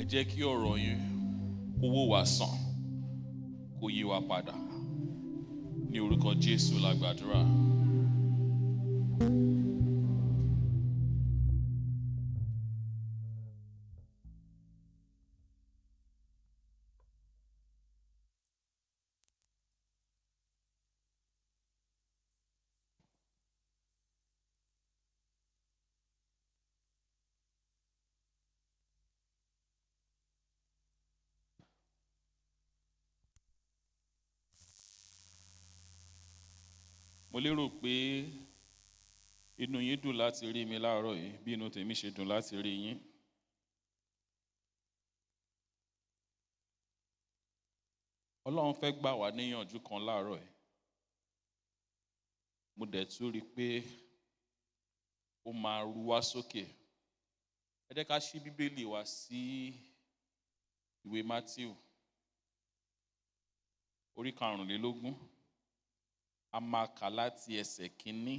Ẹ jẹ́ kí ọ̀rọ̀ yín kó wò wá sàn, kó yí wa padà. Ní orúkọ Jésù la gbàdúrà. Mo lérò pé inú yín dùn láti rí mi láàárọ̀ yìí bí inú tèmi ṣe dùn láti rí yín. Ọlọ́run fẹ́ gbà wá níyànjú kan láàárọ̀ yìí. Mo dẹ̀ tún rí i pé ó máa ru wá sókè. Ẹ jẹ́ ká ṣí Bíbélì wa sí ìwé Mátíù orí 25. A máa kà láti ẹsẹ̀ 1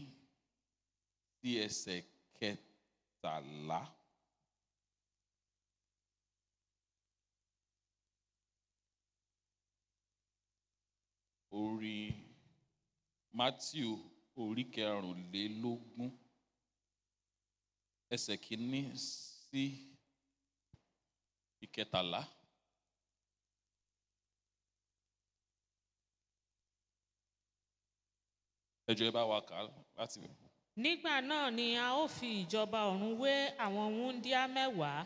sí ẹsẹ̀ 13. Orí Mátíù orí 25, ẹsẹ̀ 1 sí 13. Ẹ jọ̀ọ́, ẹ bá wa kà á láti bẹ̀. Nígbà náà ni a ó fi ìjọba ọ̀run wé àwọn wúńdíá 10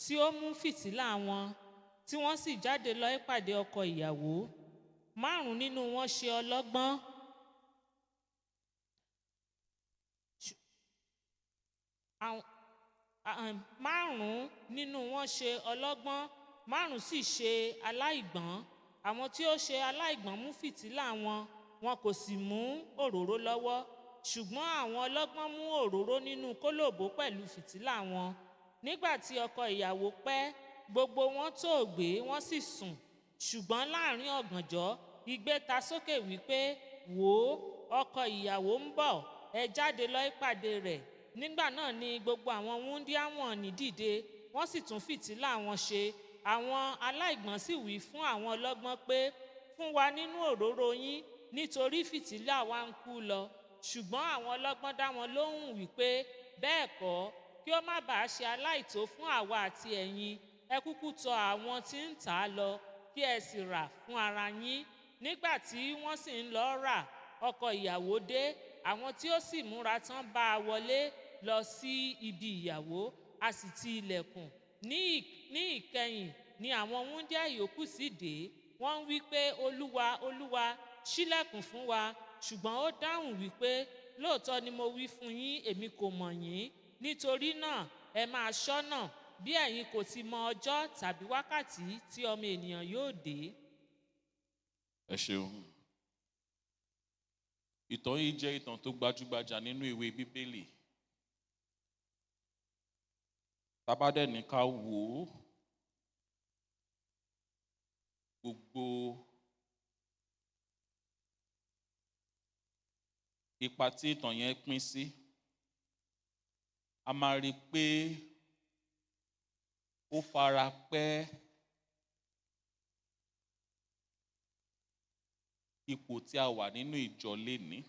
tí ó mú fìtílà wọn, tí wọ́n sì jáde lọ ìpàdé ọkọ ìyàwó. Márùn-ún nínú wọn ṣe ọlọ́gbọ́n, márùn-ún nínú wọn ṣe ọlọ́gbọ́n, márùn-ún sì ṣe aláìgbọ́n. Àwọn tí ó ṣe aláìgbọ́n mú fìtílà wọn, wọn kò sì mú òróró lọ́wọ́. Ṣùgbọ́n àwọn ọlọ́gbọ́n mú òróró nínú kólòbó pẹ̀lú fìtílà wọn. Nígbà tí ọkọ ìyàwó pẹ́, gbogbo wọn tòògbé, wọ́n sì sùn. Ṣùgbọ́n láàrin ọ̀gànjọ́, igbe ta sókè wípé, "Wò ó, ọkọ ìyàwó ń bọ̀, ẹ jáde lọ ìpàdé rẹ̀." Nígbà náà ni gbogbo àwọn wúńdíá wọ̀nnì dìde, wọ́n sì tún fìtílà wọn ṣe. Àwọn aláìgbọ́n sì wí fún àwọn ọlọ́gbọ́n pé, "Fún wa nínú òróró yín, nítorí fìtílà wa ń kú lọ." Ṣùgbọ́n àwọn ọlọ́gbọ́n dá wọn lóhùn wípé, "Bẹ́ẹ̀ kọ́, kí ó má bàa ṣe aláìtó fún àwa àti ẹ̀yin, ẹ kúkú tọ̀ àwọn tí ń tà á lọ, kí ẹ sì rà fún ara yín." Nígbà tí wọ́n sì ń lọ rà, ọkọ ìyàwó dé. Àwọn tí ó sì múra tán bá a wọlé lọ sí ibi ìyàwó, a sì ti ilẹ̀kùn. Ní ìkẹyìn ni àwọn wúńdíá yòókù sì dé. Wọ́n ń wí pé, "Olúwa, Olúwa, ṣílẹ̀kùn fún wa." Ṣùgbọ́n ó dáhùn wípé, "Lóòótọ́ ni mo wí fún yín, èmi kò mọ̀ yín. Nítorí náà, ẹ máa ṣọ́nà, bí ẹ̀yin kò ti mọ ọjọ́ tàbí wákàtí tí Ọmọ Ènìyàn yóò dé. Ẹ ṣeun. Ìtàn yìí jẹ́ ìtàn tó gbajúgbajà nínú ìwé Bíbélì. Tá bá dẹ̀ ní ká wò ó, gbogbo ipa tí ìtàn yẹn pín sí, a máa rí i pé ó fara pẹ́ ipò tí a wà nínú ìjọ lénìí.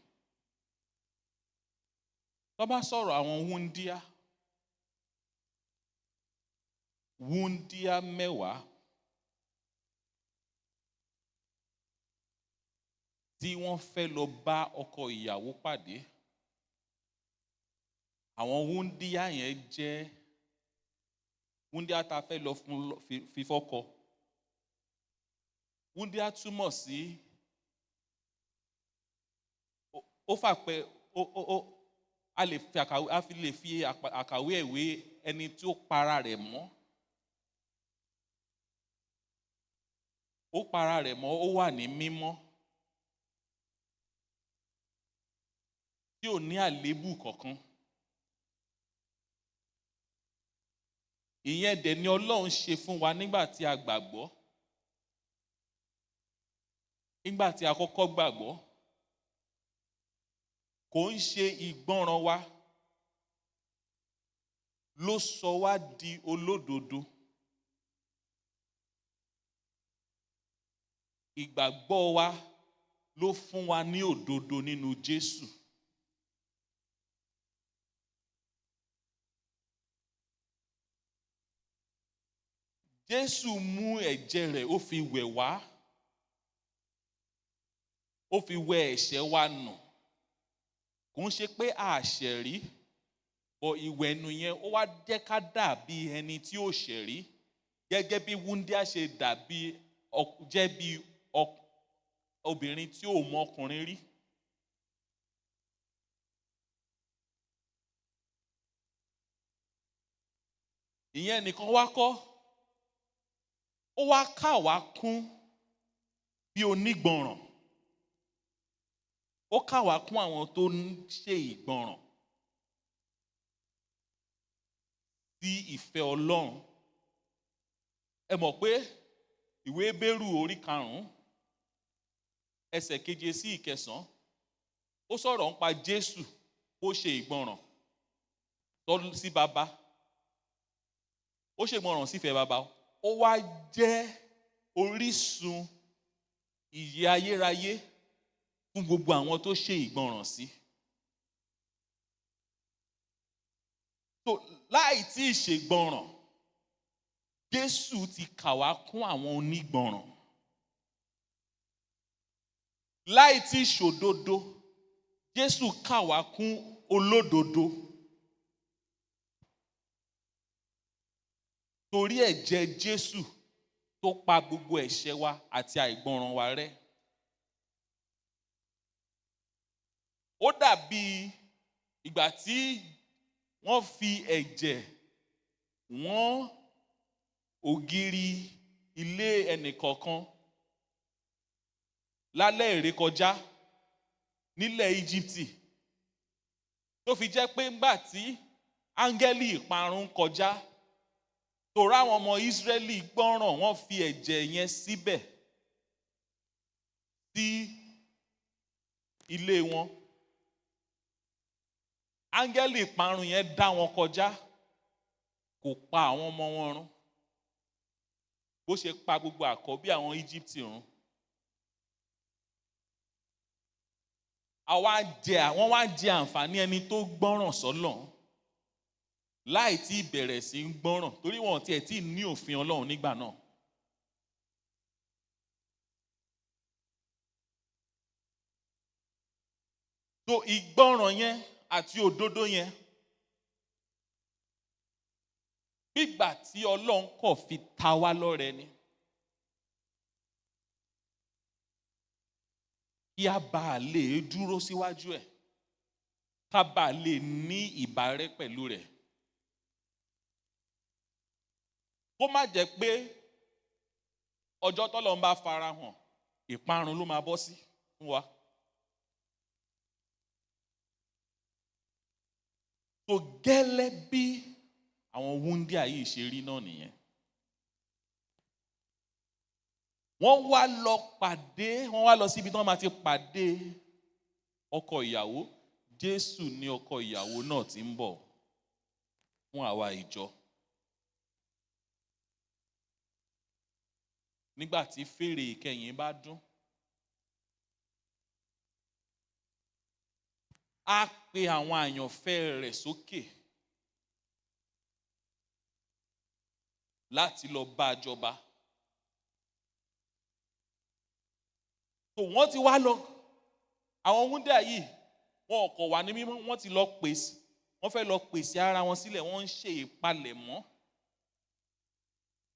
Tó bá sọ̀rọ̀ àwọn wúńdíá, wúńdíá 10 tí wọ́n fẹ́ lọ bá ọkọ ìyàwó pàdé, àwọn wúńdíá yẹn jẹ́ wúńdíá tá a fẹ́ lọ fún fífọ́kọ. Wúńdíá túmọ̀ sí ó fà pé ó a lè fi àkàwé, a fi lè fi àkàwé ẹ̀wé ẹni tí ó para rẹ̀ mọ́. Ó para rẹ̀ mọ́, ó wà ní mímọ́, tí ò ní àléébù kankan. Ìyẹn dẹ̀ ni Ọlọ́run ṣe fún wa nígbà tí a gbàgbọ́. Nígbà tí a kọ́kọ́ gbàgbọ́, kò ń ṣe ìgbọ́ràn wa ló sọ wá di olódodo. Ìgbàgbọ́ wa ló fún wa ní òdodo nínú Jésù. Jésù mú ẹ̀jẹ̀ rẹ̀, ó fi wẹ̀ wá, ó fi wẹ̀ ẹ̀ṣẹ̀ wa nù. Kò ń ṣe pé a ṣẹ̀ rí, bọ̀ ìwẹ̀nù yẹn ó wá jẹ́ ká dàbí ẹni tí ó ṣẹ̀ rí, gẹ́gẹ́ bí wúndíá ṣe dàbí jẹ́ bí obìnrin tí ò mọ ọkùnrin rí. Ìyẹn nìkan wá kọ́, ó wá kà wá kún bí onígbọràn. Ó kà wá kún àwọn tó ń ṣe ìgbọràn sí ìfẹ́ Ọlọ́run. Ẹ mọ̀ pé ìwé Hébérù orí 5 ẹsẹ̀ 7 sí 9, ó sọ̀rọ̀ nípa Jésù ó ṣe ìgbọràn sí baba, ó ṣe ìgbọràn sífẹ̀ẹ́ baba, ó wá jẹ́ orísun ìyè ayérayé fún gbogbo àwọn tó ṣe ìgbọràn sí. So láì tí ì ṣègbọràn, Jésù ti kà wá kún àwọn onígbọràn. Láì tí ì ṣòdodo, Jésù kà wá kún olódodo. Torí ẹ̀jẹ̀ Jésù tó pa gbogbo ẹ̀ṣẹ̀ wa àti àìgbọràn wa rẹ́. Ó dàbí ìgbà tí wọ́n fi ẹ̀jẹ̀ wọ́n ògiri ilé ẹnìkọ̀ọ̀kan lálẹ́ ìrékọjá nílẹ̀ Íjíbítì, tó fi jẹ́ pé ńgbà tí áńgẹ́lì ìparun kọjá, torí àwọn ọmọ Ísírẹ́lì gbọ́ràn, wọ́n fi ẹ̀jẹ̀ yẹn síbẹ̀ sí ilé wọn. Áńgẹ́lì ìparun yẹn dá wọn kọjá, kò pa àwọn ọmọ wọn run, bó ṣe pa gbogbo àkọ́bí àwọn Íjíbítì run. Àwọn wá jẹ àǹfààní ẹni tó gbọ́ràn sọ́lọ́run láì tí bẹ̀rẹ̀ sí ń gbọ́ràn, torí wọn tiẹ̀ tí ní òfin Ọlọ́run nígbà náà. So ìgbọ́ràn yẹn àti òdodo yẹn, gbígbà tí Ọlọ́run kọ̀ fi ta wá lọ́rẹ ni, kí a bá lè dúró síwájú ẹ̀, ká bá lè ní ìbárẹ́ pẹ̀lú rẹ̀. Kó má jẹ́ pé ọjọ́ tọ́lọ́run bá farahàn, ìparun ló máa bọ́ sí fún wa. So gẹ́lẹ́ bí àwọn wúndíà yìí ṣe rí náà nìyẹn. Wọ́n wá lọ pàdé, wọ́n wá lọ síbi tí wọ́n máa ti pàdé ọkọ ìyàwó. Jésù ni ọkọ ìyàwó náà tí ń bọ̀ fún àwa ìjọ. Nígbà tí fèrè ìkẹyìn bá dún, á pe àwọn àyànfẹ́ rẹ̀ sókè láti lọ bá a jọba. So wọ́n ti wá lọ, àwọn wúndíà yìí wọn kò wà ní mímọ́, wọ́n ti lọ pèsè, wọ́n fẹ́ lọ pèsè ara wọn sílẹ̀, wọ́n ń ṣe ìpalẹ̀mọ́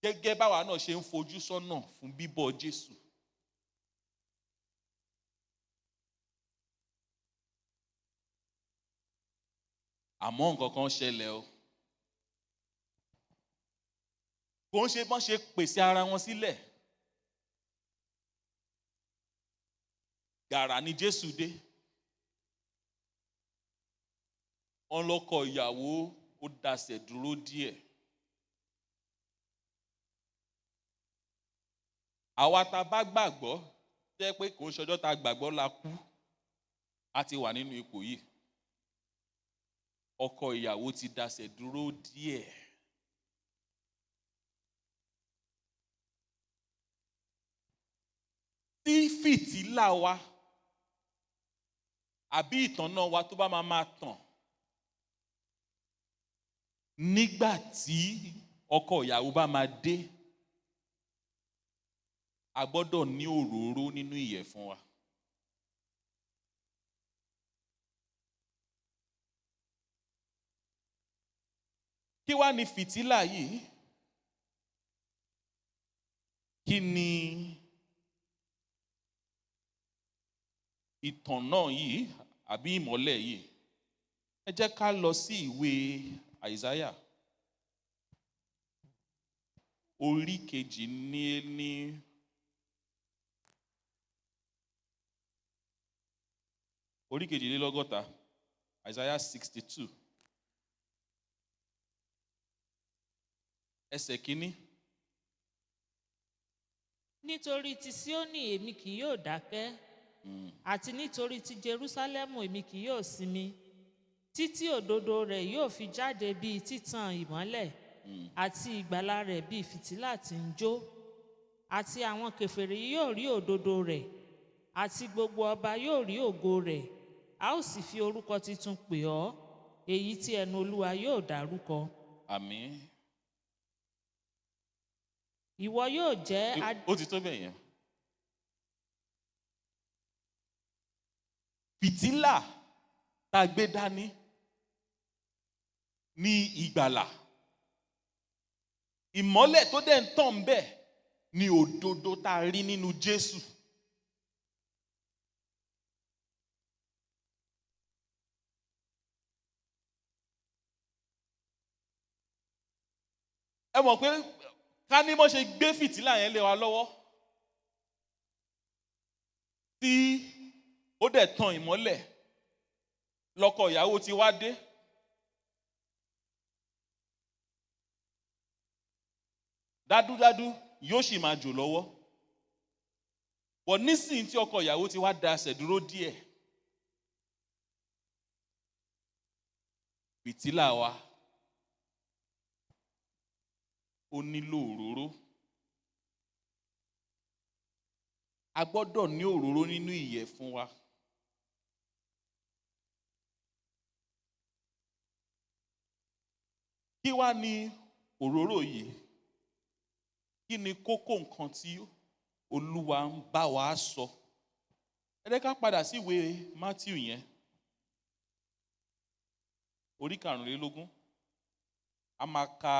gẹ́gẹ́ báwa náà ṣe ń fojú sọ́nà fún bíbọ̀ Jésù. Àmọ́ nǹkan kan ṣẹlẹ̀ o. Kò ń ṣe bọ́n ṣe pèsè ara wọn sílẹ̀. Gàrà ni Jésù dé. Wọ́n lọ́kọ ìyàwó ó dasẹ̀ dúró díẹ̀. Àwa tá bá gbàgbọ́, jẹ́ pé kò ń ṣọjọ́ tá gbàgbọ́ la kú, a ti wà nínú ipò yìí. Ọkọ ìyàwó ti dasẹ̀ dúró díẹ̀. Tí fìtílà wa àbí ìtànná wa tó bá máa máa tàn nígbà tí ọkọ ìyàwó bá máa dé, a gbọ́dọ̀ ní òróró nínú ìyẹ̀fun wa. Kí wá ni fìtílà yìí? Kí ni ìtànná yìí àbí ìmọ́lẹ̀ yìí? Ẹ jẹ́ ká lọ sí ìwé Àìsáyà orí 62, Isaiah 62, ẹsẹ̀ 1. Nítorí ti Síónì èmi kì yóò dákẹ́, àti nítorí ti Jerúsálẹ́mù èmi kì yóò sinmi, títí òdodo rẹ̀ yóò fi jáde bíi títàn ìmọ́lẹ̀, àti ìgbàlà rẹ̀ bíi fìtílà tí ń jó. Àti àwọn kèfèrí yóò rí òdodo rẹ̀, àti gbogbo ọba yóò rí ògo rẹ̀. A ó sì fi orúkọ tuntun pè ọ́, èyí tí ẹnu Olúwa yóò dárúkọ. Àmín. Ìwọ yóò jẹ́ Ó ti tó bẹ́ẹ̀ yẹn. Fìtílà tá a gbé dání ní ìgbàlà. Ìmọ́lẹ̀ tó dẹ̀ ń tàn bẹ́ẹ̀ ni òdodo tá a rí nínú Jésù. Ẹ mọ̀ pé ká ní bó ṣe gbé fìtílà yẹn lé wa lọ́wọ́ tí ó dẹ̀ tan ìmọ́lẹ̀, lọ́kọ ìyàwó ti wá dé. Dádúdádú yóò sì máa jò lọ́wọ́. Bọ̀ nísìnyí tí ọkọ ìyàwó ti wá da ẹsẹ̀ dúró díẹ̀, fìtílà wa ó nílò òróró. A gbọ́dọ̀ ní òróró nínú ìyẹ̀fun wa. Kí wá ní òróró yìí? Kí ni kókó nǹkan tí Olúwa ń bá wa sọ? Ẹ jẹ́ ká padà sí ìwé Matthew yẹn, orí 25. A máa ka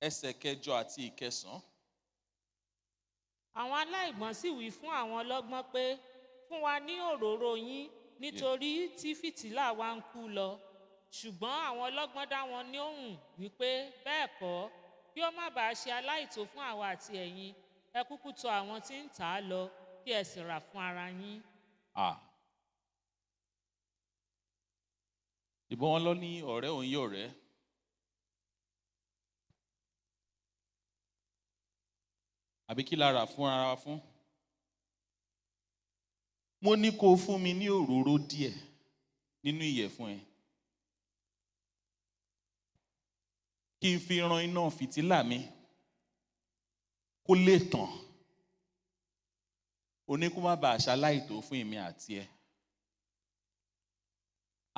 ẹsẹ̀ 8 àti 9. Àwọn aláìgbọ́n sì wí fún àwọn ọlọ́gbọ́n pé, fún wa ní òróró yín, nítorí tí fìtílà wa ń kú lọ. Ṣùgbọ́n àwọn ọlọ́gbọ́n dá wọn ní òhùn wípé, bẹ́ẹ̀ kọ́, kí ó má bàa ṣe aláìtó fún àwa àti ẹ̀yin, ẹ kúkú tọ̀ àwọn tí ń tà á lọ, kí ẹ sì rà fún ara yín. Ìbọn wọn lọ ní ọ̀rẹ́ òun yóò rẹ́. Àbí kí la rà fún ara wa fún? Mo ní kó fún mi ní òróró díẹ̀ nínú ìyẹ̀fun ẹ, kí n fi ran iná fìtílà mi kó lè tàn. O ní kó má bàa ṣaláìtó fún èmi àti ẹ.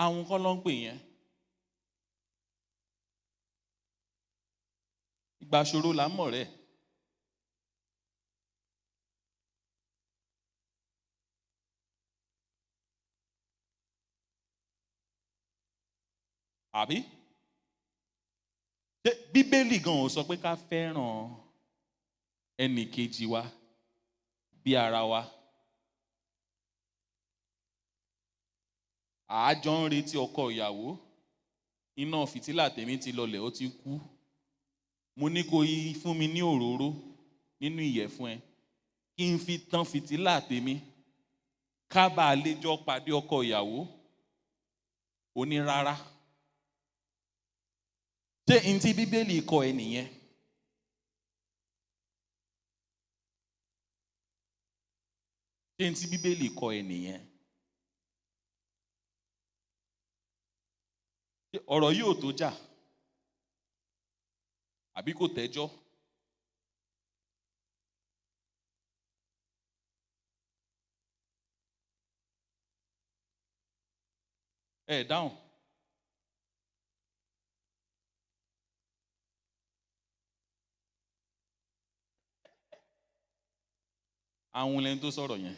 Àwọn kan ló ń pè yẹn. Ìgbà ṣòro là ń mọ̀ rẹ̀. Àbí? Ṣé Bíbélì gan ò sọ pé ká fẹ́ràn ẹnì kejì wa bí ara wa? Àájọ ń retí ọkọ ìyàwó, iná fìtílà tèmi ti lọlẹ̀, ó ti kú. Mo ní kó yí fún mi ní òróró nínú ìyẹ̀fun ẹ, kí n fi tan fìtílà tèmi, ká bàa lè jọ pàdé ọkọ ìyàwó. Ó ní rárá. Ṣé n tí Bíbélì kọ ẹ nìyẹn? Ṣé n tí Bíbélì kọ ẹ nìyẹn? Ọ̀rọ̀ yìí ò tó jà. Àbí kò tẹ́jọ́? Ẹ dáhùn. Àwọn lẹni tó sọ̀rọ̀ yẹn.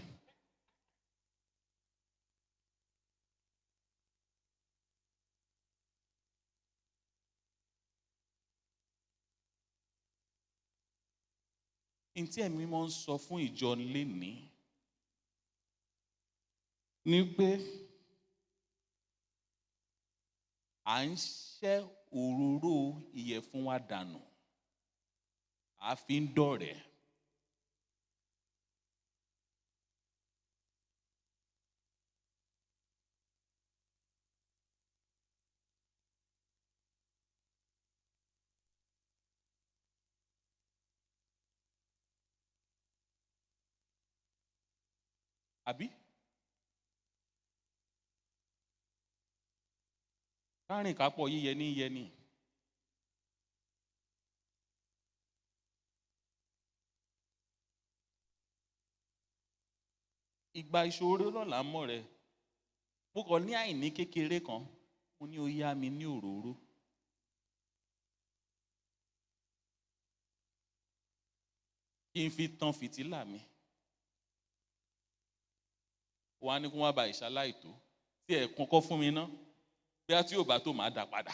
Ntí ẹ̀mí mímọ́ ń sọ fún ìjọ lénìí ni pé à ń ṣẹ́ òróró ìyẹ̀fun wa dànù, a fi ń dọ̀rẹ́. Àbí? Kárìn kápọ̀ yíyẹ ní yẹ ni. Ìgbà ìṣòro náà là ń mọ̀ rẹ̀. Mo kàn ní àìní kékeré kan, mo ní ó yá mi ní òróró. Kí n fi tan fìtílà mi. Wọ́n á ní kó wá ba ìṣaláìtó tí ẹ̀ kọ́kọ́ fún mi ná, bí a tí ò bá tó máa dà padà.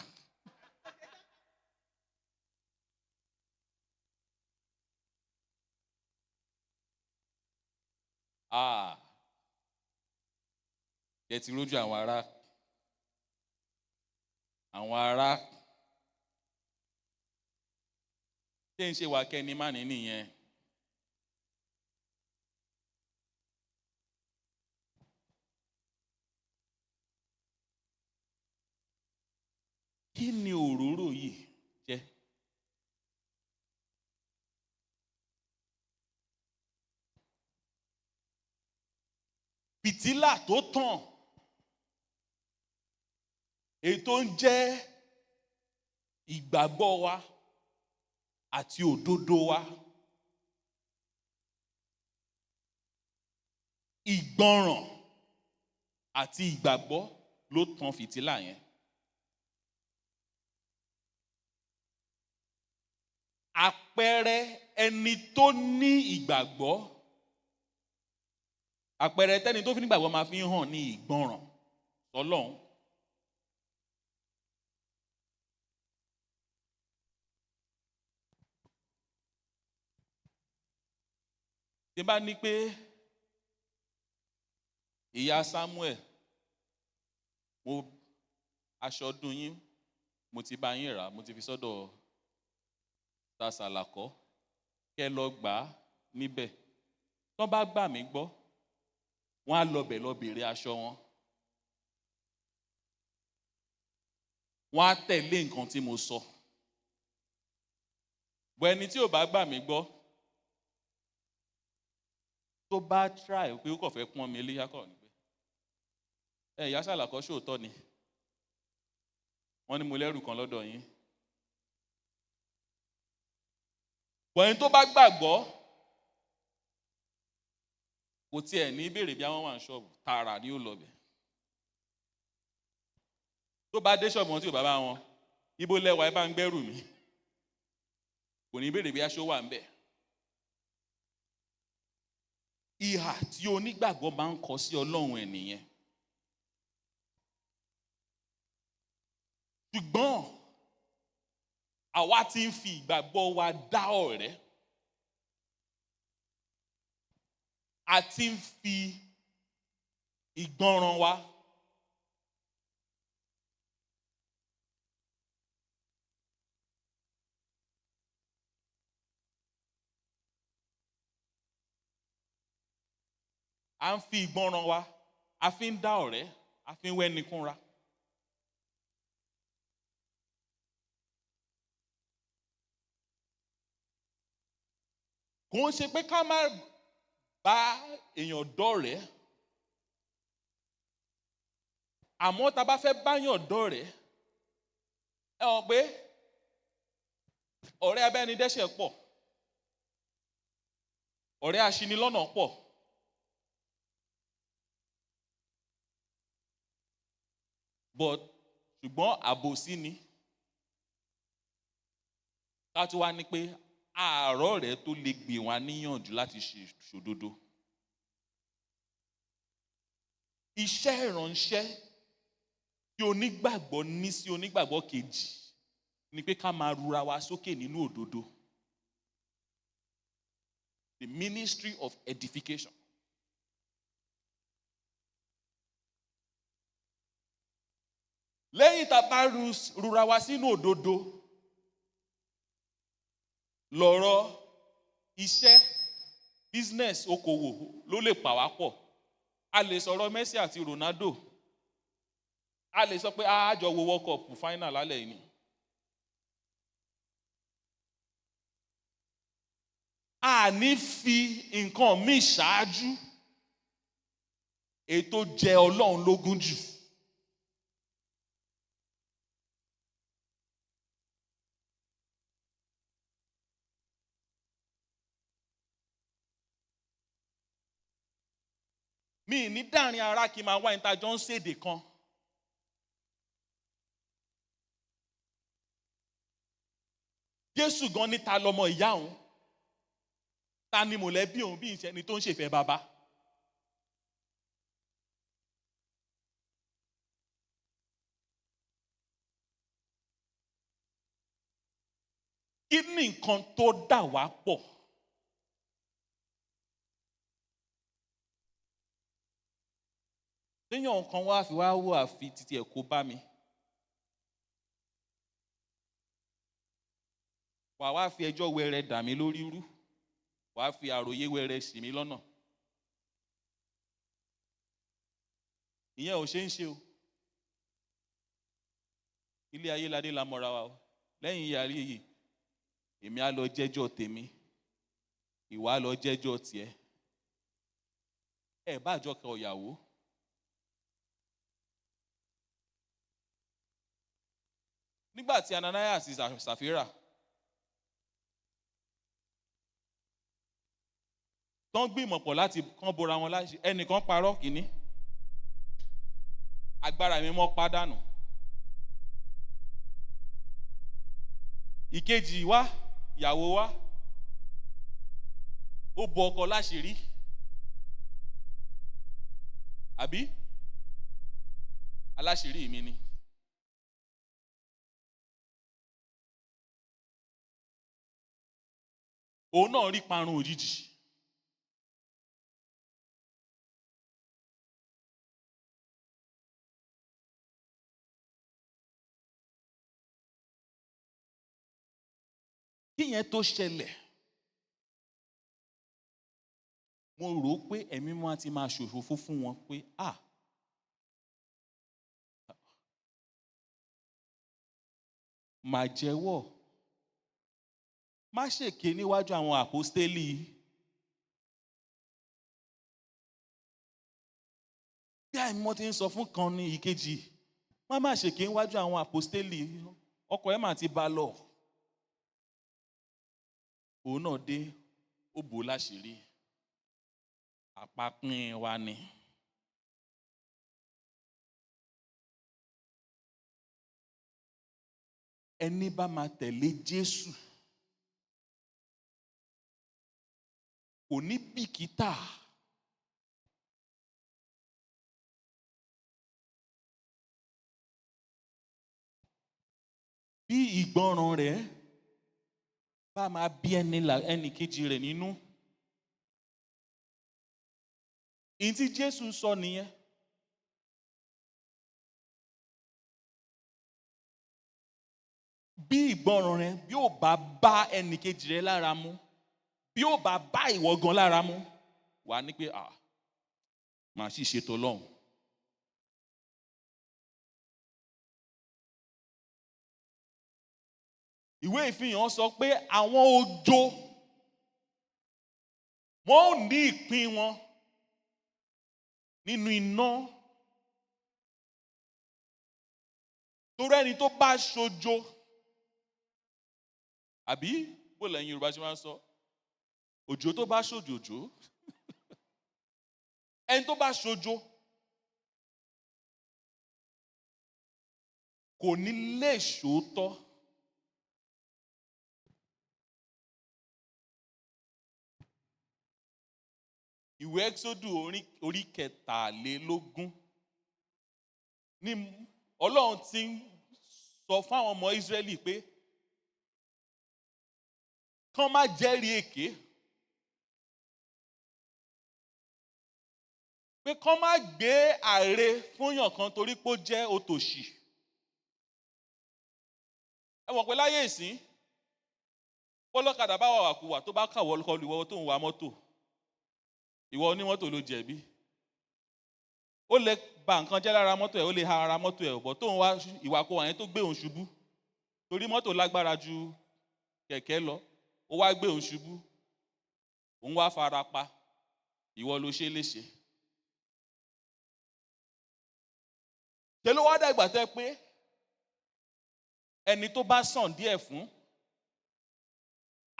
Ẹ ti rójú àwọn ará, àwọn ará ṣé ń ṣe wà kẹ́ni má ní nìyẹn. Kí ni òróró yìí jẹ́? Fìtílà tó tàn, èyí tó ń jẹ́ ìgbàgbọ́ wa àti òdodo wa, ìgbọràn àti ìgbàgbọ́ ló tan fìtílà yẹn. Àpẹẹrẹ ẹni tó ní ìgbàgbọ́, àpẹẹrẹ tẹ́ni tó fi nígbàgbọ́ máa fi hàn ní ìgbọràn sọ́lọ́run. Tí n bá ní pé ìyá Samuel, mo aṣọ ọdún yín, mo ti bá yín rà, mo ti fi sọ́dọ̀ Sàlàkọ́, kẹ́ lọ gbà á níbẹ̀. Tán bá gbà mí gbọ́, wọ́n á lọ bẹ̀ lọ bèrè aṣọ wọn. Wọ́n á tẹ̀lé nǹkan tí mo sọ. Bọ̀ ẹni tí ò bá gbà mí gbọ́, tó bá try pé ó kàn fẹ́ pọ́n mi léyà kọ̀ ni pé ẹ ìyá Sàlàkọ́ ṣòótọ́ ni. Wọ́n ní mo lẹ́rù kan lọ́dọ̀ yín. Bọ̀ ẹni tó bá gbàgbọ́ kò tiẹ̀ ní béèrè bí àwọn wà ní ṣọ́ọ̀bù, tààrà ni ó lọ bẹ̀. Tó bá dé ṣọ́ọ̀bù wọn tí ò bá bá wọn, ibo lẹ́wà ẹ bá ń gbẹ́rù mi. Kò ní béèrè bí aṣọ wà ń bẹ̀. Ìhà tí onígbàgbọ́ máa ń kọ sí Ọlọ́run ẹ̀ nìyẹn. Ṣùgbọ́n àwa ti ń fi ìgbàgbọ́ wa dá ọ̀rẹ́. A ti ń fi ìgbọràn wa. A ń fi ìgbọràn wa, a fi ń dá ọ̀rẹ́, a fi ń wẹ́ni kúnra. Kò ń ṣe pé ká má bá èèyàn dọ̀rẹ́, àmọ́ tá a bá fẹ́ báyàn dọ̀rẹ́, ẹ hàn pé Ọ̀rẹ́ abẹ́nidẹ́ṣẹ̀ pọ̀, ọ̀rẹ́ aṣinilọ́nà pọ̀. But ṣùgbọ́n àbòsí ni ká tó wá ní pé àárọ̀ rẹ̀ tó lè gbè wá níyànjú láti ṣòdodo. Iṣẹ́ ìránṣẹ́ tí onígbàgbọ́ ní sí onígbàgbọ́ kejì ni pé ká máa rura wa sókè nínú òdodo. The ministry of edification. Lẹ́yìn tá a bá rura wa sínú òdodo, lọ́rọ̀ iṣẹ́, business, okòwò ló lè pa wá pọ̀. A lè sọ̀rọ̀ Messi àti Ronaldo. A lè sọ pé a jọ wo World Cup final lálẹ́ yìí ni. A ní fi nǹkan míì ṣáájú ètò jẹ Ọlọ́run lógún jù. Mi ní dáàrin ara kí n máa wá ẹni tá a jọ ń ṣèdè kan. Jésù gan ní ta lọmọ ìyá òun, ta ni mọ̀lẹ́bí òun bí ìṣẹ́ni tó ń ṣèfẹ́ bàbá. Kí ni nǹkan tó dà wá pọ̀? Téèyàn kan wá fi wá wò àfi títí ẹ̀ kó bá mi. Wàá wá fi ẹjọ́ wẹrẹ dà mí lórí rú. Wàá fi àròyé wẹrẹ ṣì mí lọ́nà. Ìyẹn ò ṣe ń ṣe o. Ilé ayé ládé la mọ̀ra wa o. Lẹ́yìn ìyá rí yìí, èmi á lọ jẹ́jọ́ tèmi, ìwà á lọ jẹ́jọ́ tiẹ̀. Ẹ bá àjọ kan ìyàwó. Nígbà tí Ananias àti Sàfírà tán gbìmọ̀ pọ̀ láti kán bora wọn láṣẹ, ẹnìkan parọ́ kìíní, agbára mi mọ́ pàdánù. Ìkejì wá, ìyàwó wá, ó bo ọkọ láṣìírí. Àbí? Aláṣìírí mi ni. Òun náà rí parun òjijì. Kí yẹn tó ṣẹlẹ̀, mo rò ó pé ẹ̀mí wọn ti máa ṣòfófó fún wọn pé màá jẹ́wọ́, má ṣèké níwájú àwọn àpọ́stélì. Bí àìmọ́ ti ń sọ fún kan ní ìkejì, má ṣèké níwájú àwọn àpọ́stélì, ọkọ ẹ̀ mà ti bá lọ. Òun náà dé, ó bò láṣìírí. Àpapín wa ni. Ẹni bá máa tẹ̀lé Jésù kò ní bìkítà. Bí ìgbọràn rẹ̀ bá máa bí ẹni kejì rẹ̀ nínú. Ìyí tí Jésù sọ nìyẹn. Bí ìgbọràn rẹ̀ bí ó bá bá ẹni kejì rẹ̀ lára mu, bí ó bá bá ìwọ gan lára mu, wà á ní pé màá sì ṣètò Ọlọ́run. Ìwé ìfihàn sọ pé àwọn ojo wọn ò ní ìpín wọn nínú iná. Torí ẹni tó bá ṣojo Àbí bó lẹ́yìn Yorùbá ṣe máa ń sọ, òjò tó bá ṣòjòjò, ẹni tó bá ṣojo kò ní lè ṣòótọ́. Ìwé Ẹ́kísódù orí 23 ní Ọlọ́run ti ń sọ fún àwọn ọmọ Ísírẹ́lì pé kán má jẹ́rìí èké, pé kán má gbé àre fúnyàn kan torí pé ó jẹ́ òtòṣì. Ẹ mọ̀ pé láyé ìsín, bọ́lọ́kadà bá wà wàkúwà tó bá kàwọ́ kọlu ìwọ tó ń wa mọ́tò, ìwọ onímọ́tò ló jẹ̀bi. Ó lè ba nǹkan jẹ́ lára mọ́tò ẹ̀, ó lè ha ara mọ́tò ẹ̀, bọ̀ tó ń wá ìwàkuwà yẹn tó gbé òun ṣubú, torí mọ́tò lágbára ju kẹ̀kẹ́ lọ, ó wá gbé òun ṣubú, òun wá fara pa, ìwọ ló ṣe léṣe. Ṣé ló wá dàgbà tẹ́ pé ẹni tó bá sàn díẹ̀ fún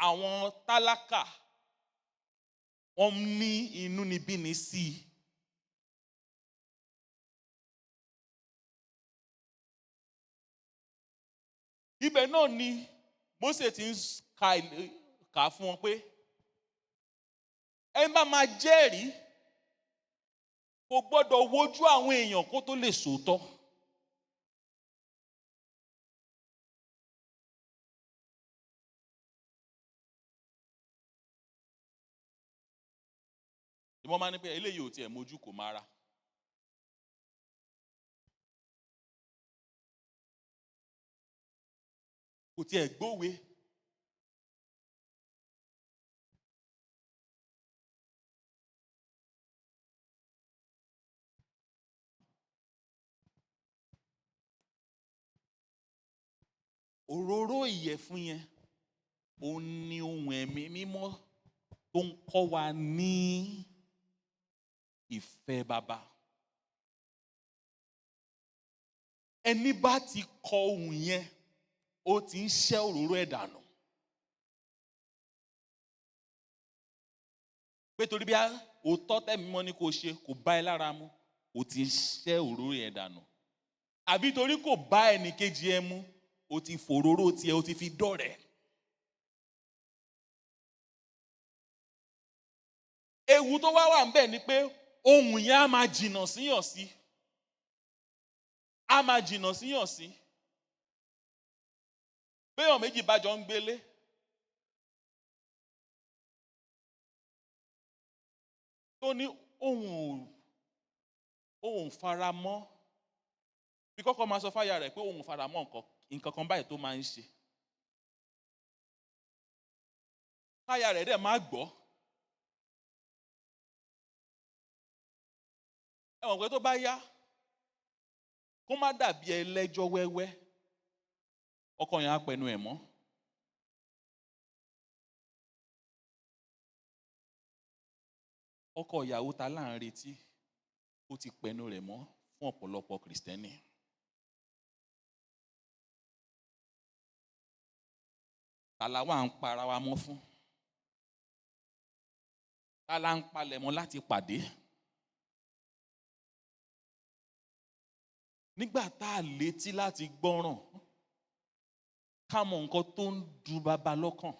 àwọn tálákà, wọ́n ní inúnibíni sí i. Ibẹ̀ náà ni Mósè ti ń kà fún wọn pé ẹni bá máa jẹ́rìí kò gbọ́dọ̀ wojú àwọn èèyàn kó tó lè sòótọ́. Ìmọ̀ máa ní pé eléyìí ò tiẹ̀ mójú kò máa ra. Kò tiẹ̀ gbówe. Òróró ìyẹ̀fun yẹn, òun ni ohun ẹ̀mí mímọ́ tó ń kọ́ wa ní ìfẹ́ bàbá. Ẹni bá ti kọ ohun yẹn, ó ti ń ṣẹ́ òróró ẹ̀ dànù. Pé torí bí òótọ́ tẹ̀mí mọ́ ni kò ṣe, kò bá ẹ lára mu, ó ti ń ṣẹ́ òróró ẹ̀ dànù. Àbí torí kò bá ẹnì kejì ẹ mu, ó ti fòróró tiẹ̀, ó ti fi dọ̀rẹ́. Ewu tó wá wà ńbẹ̀ ni pé ohun yẹn á máa jìnnà síyàn sí. Á máa jìnnà síyàn sí. Béèyàn méjì bá jọ ń gbélé. Tó ní òun fara mọ́. Bí kọ́kọ́ máa sọ fáyà rẹ̀ pé òun fara mọ́ nǹkan kan báyìí tó máa ń ṣe. Fáyà rẹ̀ dẹ̀ máa gbọ́. Ẹ mọ̀ pé tó bá yá, kó má dàbí ẹlẹ́jọ́ wẹ́wẹ́, ọkọ yẹn á pẹnu ẹ̀ mọ́. Ọkọ ìyàwó ta là ń retí, ó ti pẹnu rẹ̀ mọ́ fún ọ̀pọ̀lọpọ̀ Kìrìsìtẹ́nì. Ta la wà ń para wa mọ́ fún? Ta la ń palẹ̀ mọ́ láti pàdé? Nígbà tá a létí láti gbọ́ràn, ká mọ nǹkan tó ń du bàbá lọ́kàn.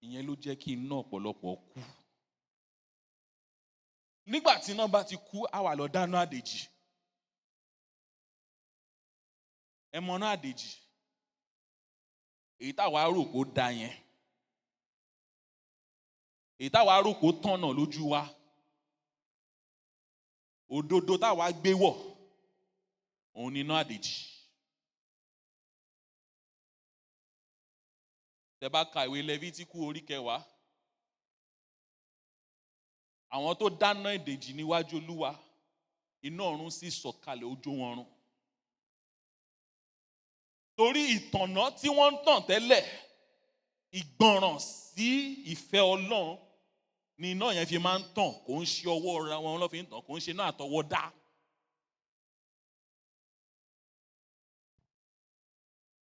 Ìyẹn ló jẹ́ kí iná ọ̀pọ̀lọpọ̀ kú. Nígbà tí iná bá ti kú, á wà lọ dáná àdèjì. Ẹ mọ iná àdèjì. Èyí táwa rò kó da yẹn. Èyí táwa rò kó tọ̀nà lójú wa. Òdodo táwa gbé wọ̀, òun ni iná àdèjì. Tẹ́ bá ka ìwé Lẹ́fítíkù orí 10, àwọn tó dáná ìdèjì níwájú Olúwa, iná ọ̀run sì sọ̀kalẹ̀ ó jó wọn run. Torí ìtànná tí wọ́n ń tàn tẹ́lẹ̀, ìgbọràn sí ìfẹ́ Ọlọ́run ni iná yẹn fi máa ń tàn. Kò ń ṣe ọwọ́ ra wọn lọ́ fi ń tàn, kò ń ṣe iná àtọwọ́dá.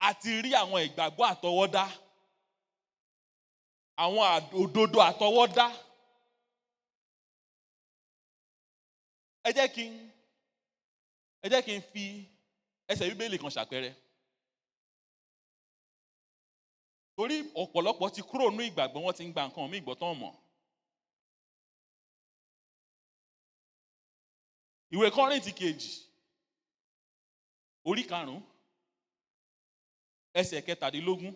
A ti rí àwọn ìgbàgbọ́ àtọwọ́dá, àwọn òdodo àtọwọ́dá. Ẹ jẹ́ kí n fi ẹsẹ̀ Bíbélì kan ṣàpẹẹrẹ. Torí ọ̀pọ̀lọpọ̀ ti kúrò nínú ìgbàgbọ́, wọ́n ti ń gba nǹkan míì gbọ́ tán mọ̀. Ìwé Kọ́ríńtì kejì, orí 5, ẹsẹ̀ 17,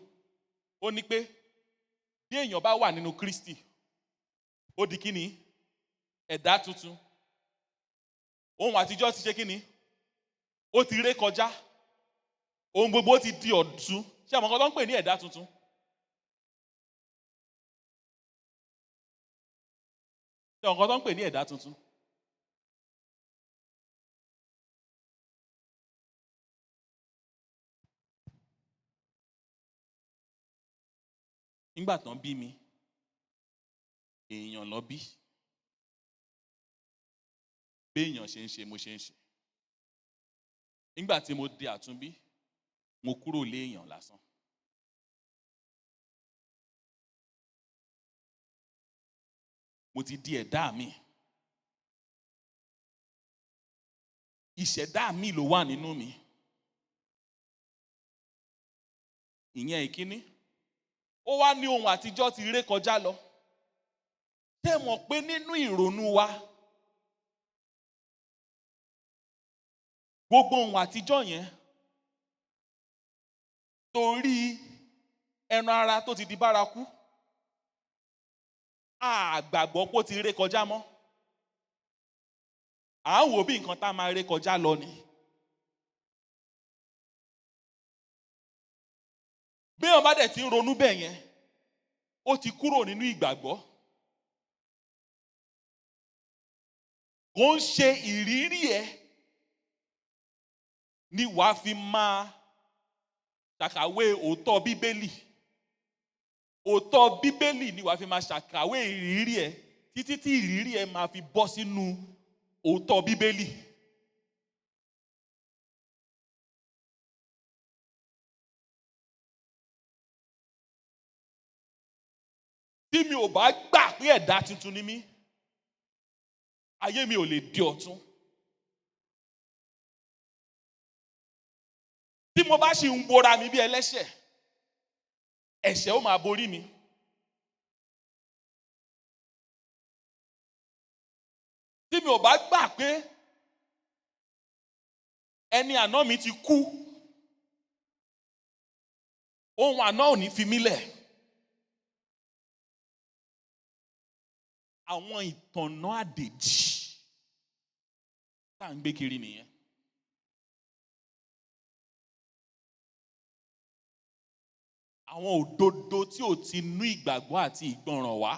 ó ní pé bí èèyàn bá wà nínú Kristi, ó di kíni? Ẹ̀dá tuntun. Ohun àtijọ́ ti ṣe kíni? Ó ti ré kọjá. Ohun gbogbo ti di ọ̀tun. Ṣé àwọn kan tó ń pè ní ẹ̀dá tuntun? Ṣé àwọn kan tó ń pè ní ẹ̀dá tuntun? Nígbà tán bí mi, èèyàn lọ bí. Bí èèyàn ṣe ń ṣe, mo ṣe ń ṣe. Nígbà tí mo di àtúnbí, mo kúrò léèyàn lásán. Mo ti di ẹ̀dá mi. Ìṣẹ̀dá mi ló wà nínú mi. Ìyẹn ìkíní. Ó wá ní ohun àtijọ́ ti ré kọjá lọ. Ṣé mọ̀ pé nínú ìrònú wa, gbogbo ohun àtijọ́ yẹn, torí ẹran ara tó ti di bárakú, a gbàgbọ́ pé ó ti ré kọjá mọ́. À ń wò bí nǹkan tá a máa ré kọjá lọ ni. Bí èèyàn bá dẹ̀ ti ń ronú bẹ́ẹ̀ yẹn, ó ti kúrò nínú ìgbàgbọ́. Kò ń ṣe ìrírí ẹ ni wàá fi máa ṣàkàwé òótọ́ Bíbélì. Òótọ́ Bíbélì ni wàá fi máa ṣàkàwé ìrírí ẹ títí tí ìrírí ẹ máa fi bọ́ sínú òótọ́ Bíbélì. Tí mi ò bá gbà pé ẹ̀dá tuntun ni mí, ayé mi ò lè di ọ̀tun. Tí mo bá sì ń bora mi bí ẹlẹ́ṣẹ̀, ẹ̀ṣẹ̀ ó máa borí mi. Tí mi ò bá gbà pé ẹni àná mi ti kú, ohun àná ò ní fi mí lẹ̀. Àwọn ìtànná àdèjì tá à ń gbé kiri nìyẹn. Àwọn òdodo tí ò ti nú ìgbàgbọ́ àti ìgbọràn wá.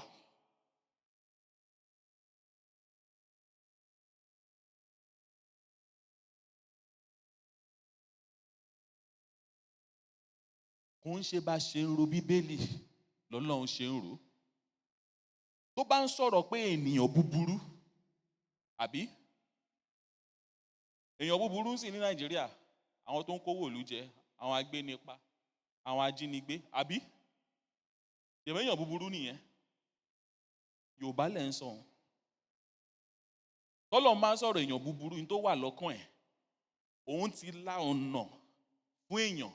Kò ń ṣe bá ṣe ń ro Bíbélì lọ́lọ́run ṣe ń rò. Tó bá ń sọ̀rọ̀ pé ènìyàn búburú, àbí? Èèyàn búburú sì ní Nàìjíríà, àwọn tó ń kówó ìlú jẹ, àwọn agbénipa, àwọn ajínigbé, àbí? Ṣèbí èèyàn búburú nìyẹn. Yorùbá lẹ̀ ń sọ òun. Tọ́lọ́run máa ń sọ̀rọ̀ èèyàn búburú ní tó wà lọ́kàn ẹ̀. Òun ti la ọ̀nà fún èèyàn,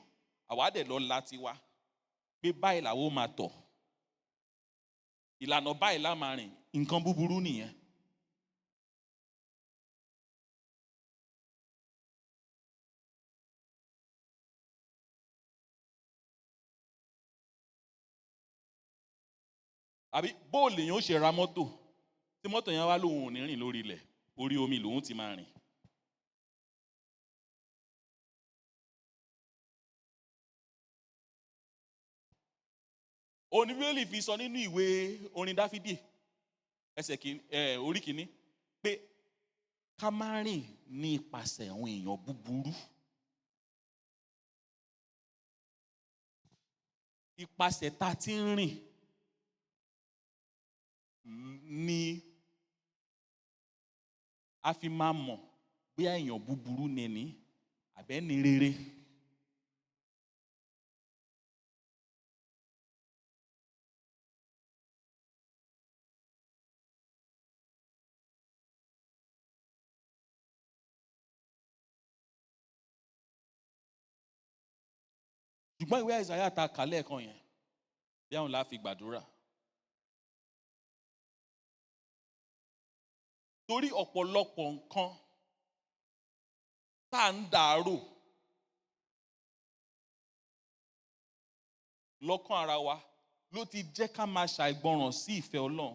àwa dẹ̀ lọ la tiwa. Pé báyìí làwọn ó máa tọ̀. Ìlànà báyìí la máa rìn, nǹkan búburú nìyẹn. Àbí bóòlù èèyàn ó ṣe ra mọ́tò, tí mọ́tò yẹn wá lóun ò ní rìn lórí ilẹ̀, orí omi lòun ti máa rìn. Oníbíbélì fi sọ nínú ìwé orin Dáfídì ẹsẹ̀ orí kìíní pé ká má rìn ní ipasẹ̀ àwọn èèyàn búburú. Ipasẹ̀ tá a ti ń rìn ni a fi máa mọ̀ bóyá èèyàn búburú ni ní àbẹ́ni rere. Ṣùgbọ́n ìwé Àìsáyà ta kà lẹ́ẹ̀kan yẹn, bí àwọn la fi gbàdúrà. Torí ọ̀pọ̀lọpọ̀ nǹkan tá à ń dàárò lọ́kàn ara wa ló ti jẹ́ ká máa ṣàìgbọràn sí ìfẹ́ Ọlọ́run.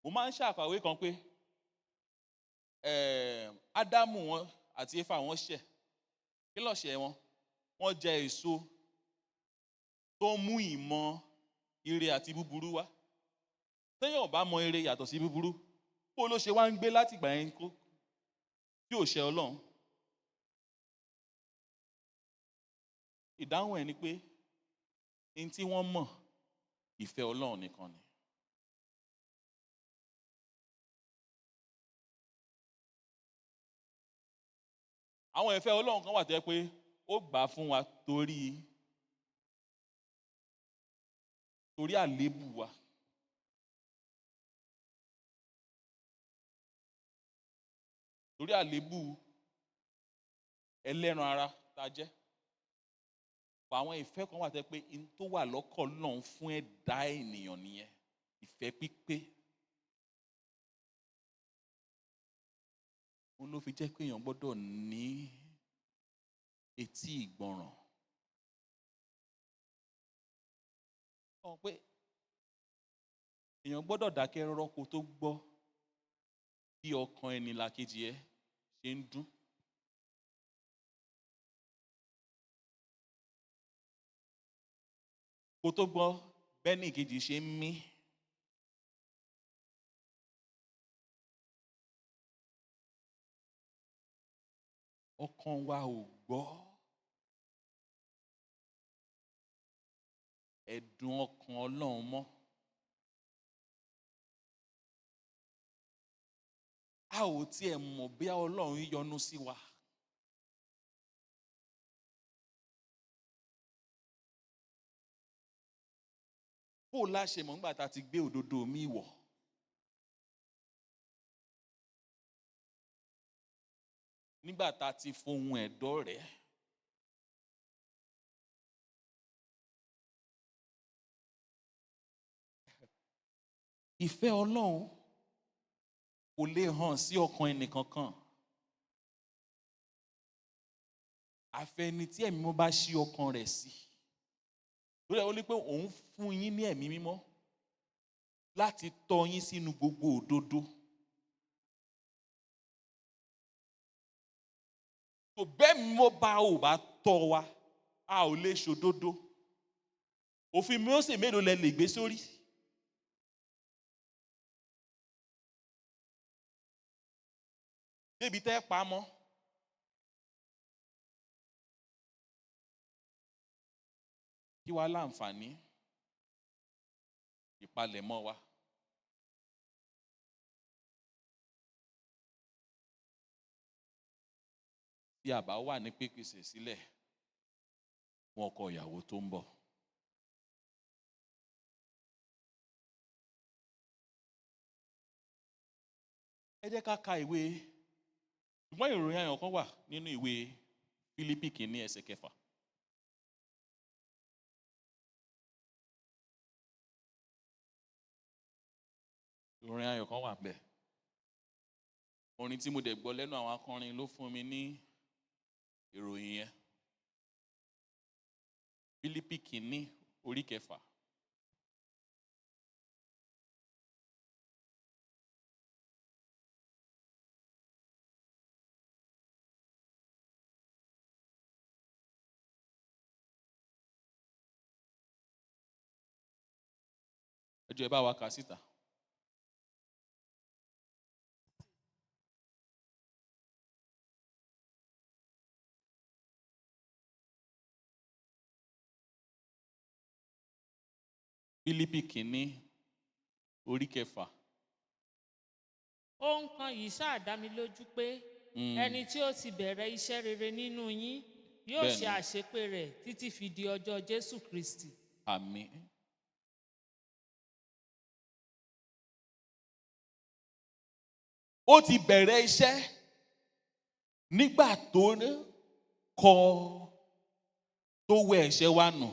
Mo máa ń ṣàkàwé kan pé Ádámù wọn àti Éfà wọn ṣẹ̀. Kí ló ṣẹ̀ wọn? Wọ́n jẹ èso tó mú ìmọ̀ ire àti búburú wá. Téèyàn ò bá mọ ire yàtọ̀ sí búburú, bó ló ṣe wá ń gbé láti ìgbà yẹn kó tí ò ṣe Ọlọ́run? Ìdáhùn ẹ̀ ni pé n tí wọ́n mọ̀ ìfẹ́ Ọlọ́run nìkan ni. Àwọn ìfẹ́ Ọlọ́run kan wà tó yẹ pé ó gbà fún wa torí àléébù wa. Torí àléébù ẹlẹ́ran ara tá a jẹ́. Àwọn ìfẹ́ kan wà tó yẹ pé n tó wà lọ́kàn Ọlọ́run fún ẹ̀dá ènìyàn nìyẹn, ìfẹ́ pípé. Òun ló fi jẹ́ pé èèyàn gbọ́dọ̀ ní etí ìgbọràn. Ó pé èèyàn gbọ́dọ̀ dákẹ́ rọ́rọ́ kó tó gbọ́ bí ọkàn ẹni làkejì ẹ ṣe ń dún. Kó tó gbọ́ bẹ́ẹ̀ni ìkejì ṣe ń mí. Ọkàn wa ò gbọ́. Ẹ̀dùn ọkàn Ọlọ́run mọ́. A ò tiẹ̀ mọ̀ bí Ọlọ́run yọ́nú sí wa. Bó la ṣe mọ̀ nígbà tá a ti gbé òdodo mi wọ̀? Nígbà tá a ti fohùn ẹ̀dọ́ rẹ̀. Ìfẹ́ Ọlọ́run kò lè hàn sí ọkàn ẹnìkankan. Àfẹni tí ẹ̀mí mímọ́ bá ṣí ọkàn rẹ̀ sí. Lórí ẹ̀ ó ní pé òun fún yín ní ẹ̀mí mímọ́ láti tọ́ yín sínú gbogbo òdodo. Tó bẹ́ẹ̀ mímọ́ bá ò bá tọ́ wa, a ò lè ṣòdodo. Òfin Mósè mélòó lẹ lè gbé sórí? Débi tẹ́ pa mọ́. Kí wá láǹfààní ìpalẹ̀mọ́ wa? Tí a bá wà ní pípèsè sílẹ̀ fún ọkọ ìyàwó tó ń bọ̀. Ẹ jẹ́ ká ka ìwé. Ṣùgbọ́n ìròyìn ayọ̀ kan wà nínú ìwé Fílípì kìíní ẹsẹ̀ kẹfà. Ìròyìn ayọ̀ kan wà bẹ́ẹ̀. Orin tí mo dẹ̀ gbọ́ lẹ́nu àwọn akọrin ló fún mi ní ìròyìn yẹn. Fílípì kìíní orí kẹfà. Ẹ jọ̀ọ́ ẹ bá wa kà síta. Fílípì kìíní orí kẹfà. Ohun kan yìí ṣáà dá mi lójú pé ẹni tí ó ti bẹ̀rẹ̀ iṣẹ́ rere nínú yín yóò Bẹ́ẹ̀ni. ṣe àṣepé rẹ̀ títí fi di ọjọ́ Jésù Kristi. Àmín. Ó ti bẹ̀rẹ̀ iṣẹ́ nígbà tó kọ tó wẹ ẹ̀ṣẹ̀ wa nù,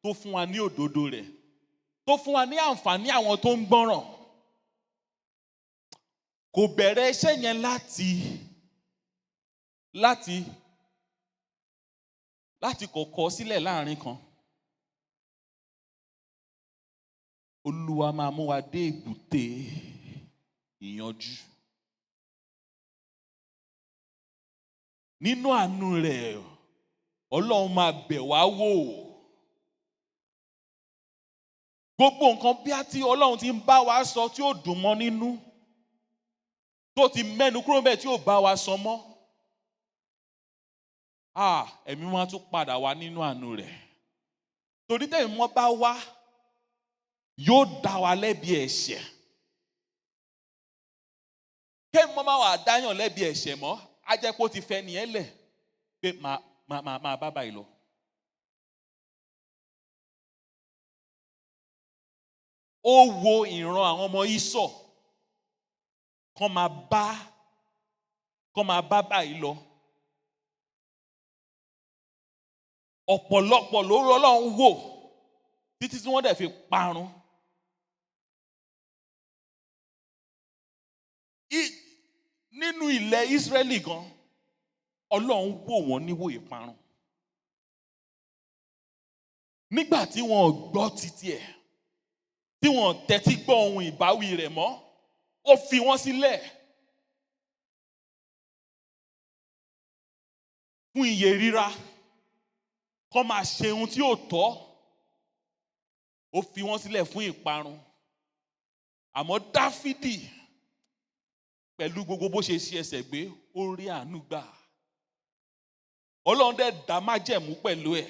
tó fún wa ní òdodo rẹ̀, tó fún wa ní àǹfààní àwọn tó ń gbọ́ràn. Kò bẹ̀rẹ̀ iṣẹ́ yẹn láti kọ̀kọ́ sílẹ̀ láàrin kan. Olúwa máa mú wa dé èbúté ìyanjú. Nínú àánú rẹ̀, Ọlọ́run máa bẹ̀ wá wò. Gbogbo nǹkan bí a ti Ọlọ́run ti ń bá wa sọ tí ó dùn mọ́ nínú, tó ti mẹ́nu kúrò bẹ́ẹ̀ tí ò bá wa sọ mọ́. Ah, ẹ̀mí wọn á tún padà wá nínú àánú rẹ̀. Torí tẹ̀mí wọn bá wá, yóò dá wa lẹ́bi ẹ̀ṣẹ̀. Kéèmí wọn máa wà dáyàn lẹ́bi ẹ̀ṣẹ̀ mọ́, á jẹ́ kó ti fẹ́ nìyẹn lẹ̀ pé máa bá báyìí lọ. Ó wo ìran àwọn ọmọ Ísọ̀ kán máa bá báyìí lọ. Ọ̀pọ̀lọpọ̀ lórí Ọlọ́run wò títí tí wọ́n dẹ̀ fi parun. Nínú ilẹ̀ Ísírẹ́lì gan, Ọlọ́run wò wọ́n níwò ìparun. Nígbà tí wọ́n gbọ́ títí ẹ̀, tí wọ́n tẹ́tí gbọ́ ohun ìbáwí rẹ̀ mọ́, ó fi wọ́n sílẹ̀ fún iye ríra, kọ́ máa ṣe ohun tí ò tọ́. Ó fi wọ́n sílẹ̀ fún ìparun. Àmọ́ Dáfídì pẹ̀lú gbogbo bó ṣe ṣe ẹsẹ̀ gbé, ó rí àánú gbà. Ọlọ́run dẹ̀ dá májẹ̀mú pẹ̀lú ẹ̀.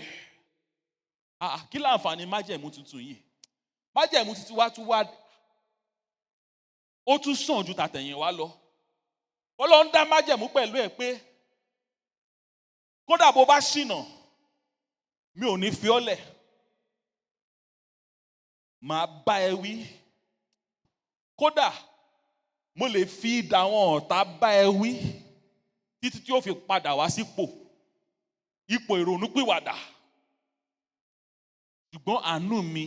Kí láǹfààní májẹ̀mú tuntun yìí? Májẹ̀mú tuntun wá tún wá, ó tún sàn ju tàtẹ̀yìn wá lọ. Ọlọ́run dá májẹ̀mú pẹ̀lú ẹ̀ pé kódà bó bá ṣìnà, mi ò ní fi ọ́ lẹ̀. Màá bá ẹ wí. Kódà mo lè fi idà àwọn ọ̀tá bá ẹ wí títí tí ó fi padà wá sípò ipò ìrònúpìwàdà. Ṣùgbọ́n àánú mi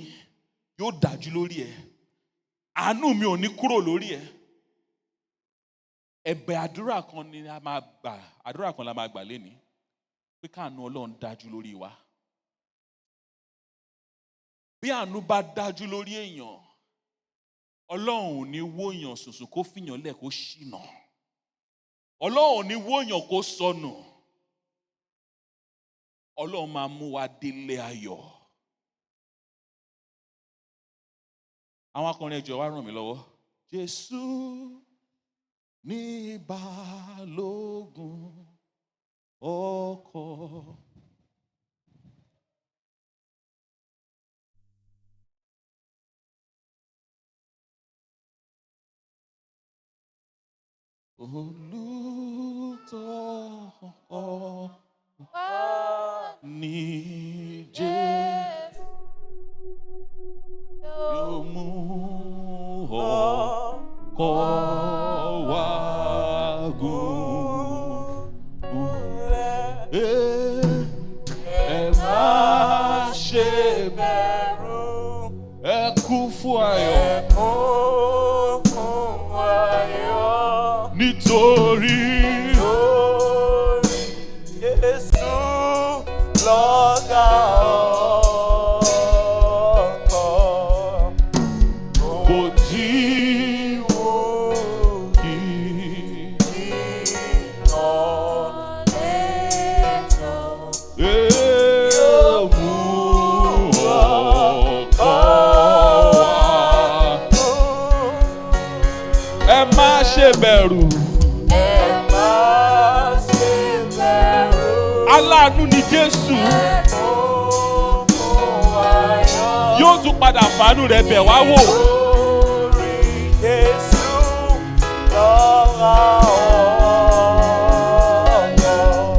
yóò dájú lórí ẹ. Àánú mi ò ní kúrò lórí ẹ. Ẹ̀bẹ̀ àdúrà kan ni a máa gbà, àdúrà kan la máa gbà lénìí, pé káàánú Ọlọ́run dájú lórí wa. Bí àánú bá dájú lórí èèyàn, Ọlọ́run ò ní wóyàn sùnsùn kó fìyàn lẹ̀ kó ṣìnà. Ọlọ́run ò ní wóyàn kó sọnù. Ọlọ́run máa mú wa délé ayọ̀. Àwọn akọrin ẹjọ́ wa ràn mí lọ́wọ́. Jésù ní balógun ọkọ̀. Olùtọ́ ní Jésù ló mú ọkọ̀ wá gùn. Ẹ má ṣe bẹ̀rù, ẹ kún fún ayọ̀. Nítorí Jésù lọ́gá ọkọ̀ kò tí wò kí jìnnà létò. mú ọkọ̀ wá. Ẹ má ṣe bẹ̀rù. Ẹ má ṣe bẹ̀rù. Aláàánú ni Jésù. Kún fún ayọ̀. Yóò tún padà fàánú rẹ̀ bẹ̀ wá wò. Nítorí Jésù lọ́ra ọkọ̀.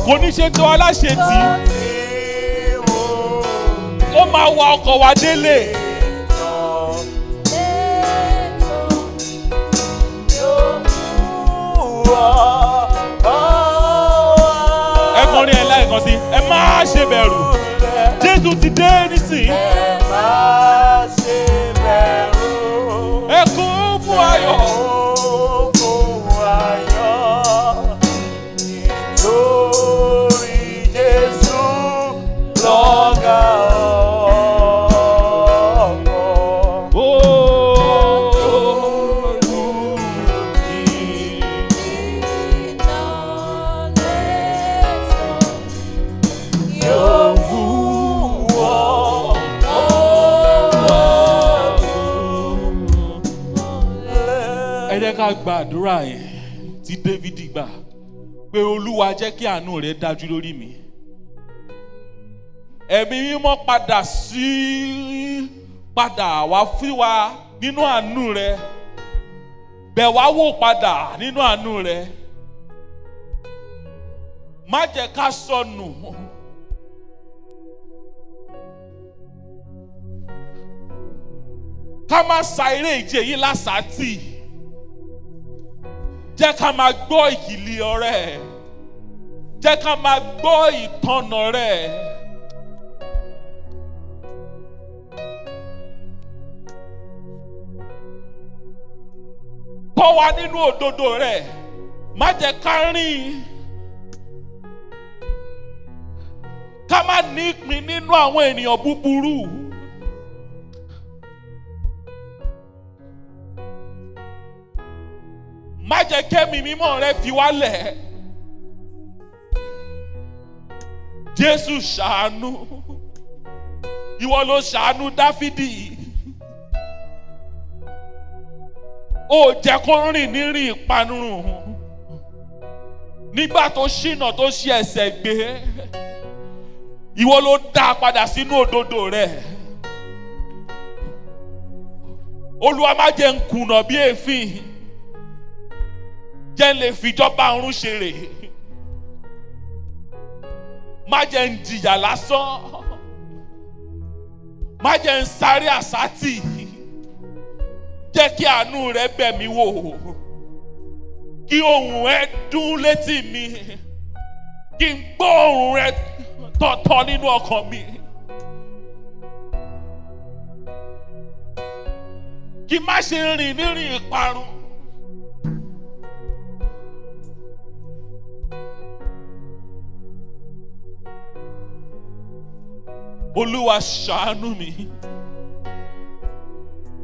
Kò ní ṣe tó aláṣetì. Láti wù Ó máa wa ọkọ̀ wa délé. Ẹ kọrin ẹ̀ lẹ́ẹ̀kan sí. Ẹ má ṣe bẹ̀rù. Jésù ti dé nísìnyí. Ẹ má ṣe bẹ̀rù. Ẹ kún fún ayọ̀. Kún fún ayọ̀. Nítorí Jésù lọ́gá ọkọ̀. Ẹ jẹ́ ká gba àdúrà yẹn tí Dávidi gbà pé Olúwa jẹ́ kí àánú rẹ̀ dájú lórí mi. Ẹ̀mí mímọ́ padà sí padà wá fún wa nínú àánú rẹ̀. Bẹ̀ wá wò padà nínú àánú rẹ̀. Má jẹ́ ká sọnù. Ká má sa eré ìje yìí lásàátì. Jẹ́ ká máa gbọ́ ìkìlì ọ̀rẹ́. Jẹ́ ká máa gbọ́ ìtọ́nà rẹ̀. Tọ́ wa nínú òdodo rẹ̀. Má jẹ́ ká rìn. Ká má ní ìpín nínú àwọn ènìyàn búburú. Má jẹ́ kẹ́mi mímọ́ rẹ fi wálẹ̀. Jésù ṣàánú. Ìwọ ló ṣàánú Dáfídì. Ó jẹ́ kó rìn nírìn ìpanrun. Nígbà tó ṣìnà tó ṣe ẹsẹ̀ gbé. Ìwọ ló dá a padà sínú òdodo rẹ̀. Olúwa má jẹ́ n kùnà bí èéfín, jẹ́ n lè fìjọba ọ̀run ṣeré, má jẹ́ n jìyà lásán, má jẹ́ n sáré àsátì, jẹ́ kí àánú rẹ bẹ̀ mí wò, kí ohùn rẹ dún létí mi, kí n gbọ́ ohùn rẹ tọ̀tọ̀ nínú ọkàn mi, kí n má ṣe rìn nírìn ìparun. Olúwa ṣàánú mi.